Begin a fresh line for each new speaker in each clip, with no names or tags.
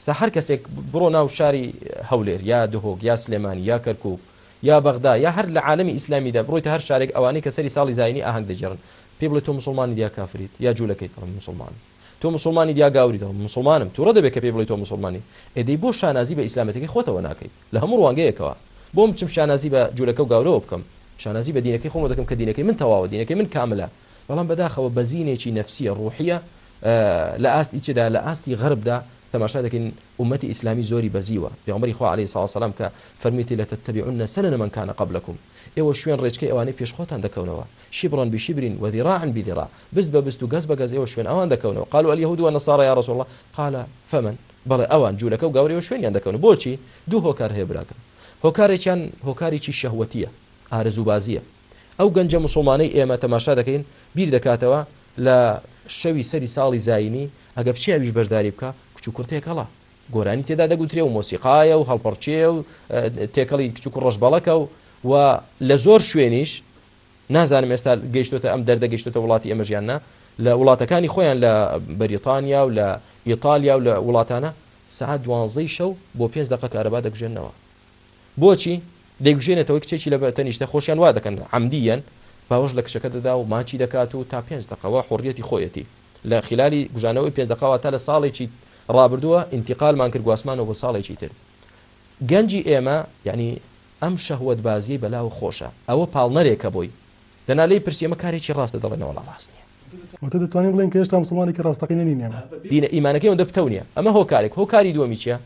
ستا هەر کەسێک بڕۆ ناو شاری هەولێر یا دهۆک یا سلێمانی یا کەرکوک یا بەغدا یا هەر لە عالەمی ئیسلامیدا بڕۆیتە هەر شارێک ئەوانەی کە سەری ساڵی زاینی ئاهەنگ دەگێڕن پێی بڵێ تۆ موسڵمانیت یا کافریت یا جولەکەیت دەڵێ من موسڵمانم تۆ موسڵمانیت یا گاوری دەڵێ من موسڵمانم توڕە دەبێت کە پێی بڵێی تۆ موسڵمانی ئێ دەی بۆ شانازی بە ئیسلامێتەکەی خۆتەوە ناکەی لە هەموو ڕوانگەیەکەوە بۆ بچم شانازی بە جولەکە و گاورەوە بکەم شانازی بە دینەکەی خۆمەوە دەکەم کە دینەکەی من تەواوە دینەکەی من کاملە بەڵام بەداخەوە بەزینێکی نەفسیە ڕوحیە لە ئاستی چدا لە ئاستی غەربدا تەماشا دەکەین ئوممەتی ئیسلامی زۆری بەزیوە پێغەمبەری خوا علیە سڵاو سلام کە فەرموویەتی لتتبعن سنن من کان قبلکم ئێوە شوێن ڕێچکەی ئەوانەی پێش خۆتان دەکەونەوە شبرا بشبر وذراعا بذراع بست بە بست و گەز بە گەز ئێوە شوێن ئەوان دەکەونەوە قالوا الیهود والنصارى یا رسول اللە قال فمن بەڵێ ئەوان جولەکە و گاور ئێوە شوێنیان دەکەون بۆچی دوو هۆکار هەیە براکەم هۆکارێکیان هۆکارێکی شەهوەتیە ئارەزووبازیە ئەو گەنجە موسڵمانەی ئێمە تەماشا دەکەین بیر دەکاتەوە لە شەوی سەری ساڵی زایینی ئەگەر بچێ ئەویش بەشداری بکا کچ و کوڕ تێکەڵە گۆرانی تێدا دەگوترێ و مۆسیقایە و هەڵپەڕکێیە و تێکەڵی کچ و کوڕ ڕەشبەڵەکە و و لە زۆر شوێنیش نازانم ئێستا گەیشتۆتە ئەم دەردە گەیشتۆتە وڵاتی ئێمەش یان نا لە وڵاتەکانی خۆیان لە بەریتانیا و لە ئیتالیا و لە وڵاتانە سەعات دوانزەی شەو بۆ پێنج دەقە کارەبا دەکوژێنەوە بۆچی دەیگوژێنێتەوە کچێکی لە تەنیشتە خۆشیان وا دەکەن عەمدیەن باوەش لە کچەکە دەدا و ماچی دەکات و تا پێنج دەقە وا حوڕیەتی خۆیەتی لە خیلالی گوژانەوەی پێنج دەقە واتا لە ساڵێکی ڕابردووە ئینتیقالمان کرد گواستمانەوە بۆ ساڵێکی تر گەنجی ئێمە یعنی ئەم شەهوەت بازیەی بەلاوە خۆشە ئەوە پاڵنەرێکە بۆی دەنا لێی پرسی ئەمە کارێکی ڕاستە دەڵێ نەوەڵا ڕاست نیە.
واتە دەتوانین بڵێین کە هێشتا موسڵمانێکی ڕاستەقینە نین ئێمە.
دینە ئیمانەکەی ئەوەندە پتەو نیە ئەمە هۆکارێک هۆکاری دووەمی چیە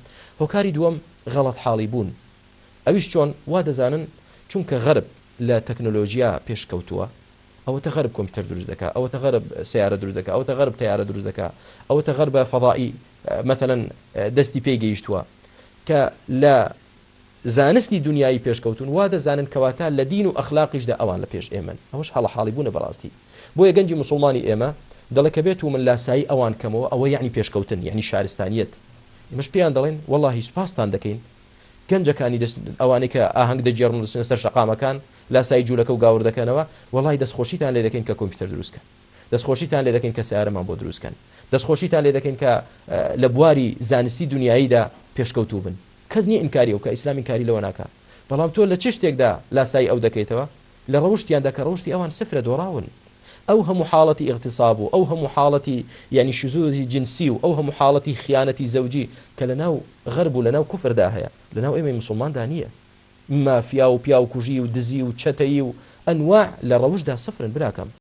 هۆکاری دووەم غەڵەت حاڵی بوون ئەویش چۆن وا دەزانن چونکە غەرب لە تەکنۆلۆجیا پێشکەوتووە ئەوەتە غەرب کۆمپیوتەر دروست دەکا ئەوەتە غەرب سەیارە دروست دەکا ئەوەتە غەرب تەیارە دروست دەکا ئەوەتە غەربە فەضائی مەثەلەن دەستی پێی گەیشتووە کە لە زانستی دونیایی پێشکەوتوون وا دەزانن کەواتە لە دین و ئەخلاقیشدا ئەوان لە پێش ئێمەن ئەوەش هەڵە حاڵی بوونە بەڕاستی بۆیە گەنجی موسوڵمانی ئێمە دەڵێ کە بێتو من لاسایی ئەوان کەمەوە ئەوە یەعنی پێشکەوتن یەعنی شارستانیەت ئێمەش پێیان دەڵێین وەڵاهی سوپاستان دەکەین گەنجەکانی دەست ئەوانەی کە ئاهەنگ دەگێڕن و دەچنە سەر شەقامەکان لاسایی جولەکە و گاور دەکەنەوە وەڵاهی دەستخۆشیتان لێ دەکەین کە کۆمپیوتەر دروست کەن دەستخۆشیتان لێ دەکەین کە سەیارەمان بۆ دروست کەن دەستخۆشیتان لێ دەکەین کە لە بواری زانستی دونیاییدا پێشکەوتوو بن کەس نیە ئینکاری ئەو بکا ئیسلام ئینکاری لەوە ناکا بەڵام تۆ لە چ شتێکدا لاسایی ئەو دەکەیتەوە لە ڕەوشتیاندا کە ڕەوشتی ئەوان سفرە دۆڕاون ئەو هەموو حاڵەتی ئیغتیساب و ئەو هەموو حاڵەتی یانی شزوزی جنسی و ئەو هەموو حاڵەتی خیانەتی زەوجی کە لە ناو غەرب و لە ناو کوفردا هەیە لە ناو ئێمەی موسڵماندا نیە مافیا و پیاوکوژی و دزی و چەتەیی و ئەنواع لە ڕەوشتدا سفرن براکەم.